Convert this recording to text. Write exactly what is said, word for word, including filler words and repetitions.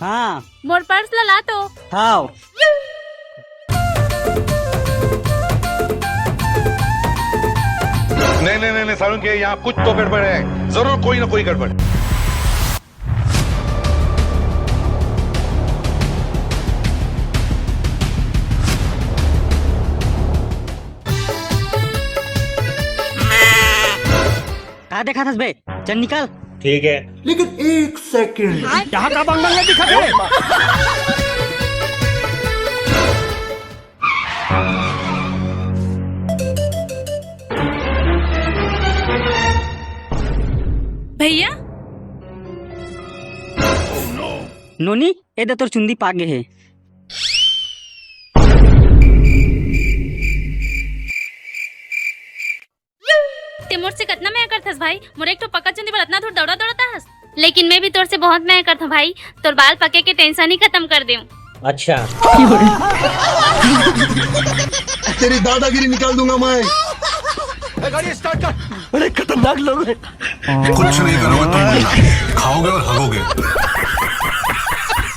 हाँ। मोर पर्स ला ला तो। हाव। नहीं, नहीं, नहीं, नहीं, सारुण के यहाँ कुछ तो गड़बड़ है, जरूर कोई ना कोई गड़बड़। का देखत हस बे? चल निकल। ठीक है। लेकिन एक सेकंड। यहाँ का बंग बंग दिखत हे? भैया। नोनी, ए दे तोर चुंदी पाक गे हे। ते मोर से कतना मया करथस भाई, मोर एक ठो पक्का चुंदी बर अतना दूर दौड़ा दौड़त हस। लेकिन मैं भी तोर से बहुत मया करथों भाई, तोर बाल पके के टेंशन ही खत्म कर देऊं। अच्छा। तेरी दादागिरी निकाल दूंगा मैं। ए, गाड़ी स्टार्ट कर। बड़े खतरनाक लोग हैं। कुछ नहीं करोगे तुम, खाओगे और हगोगे।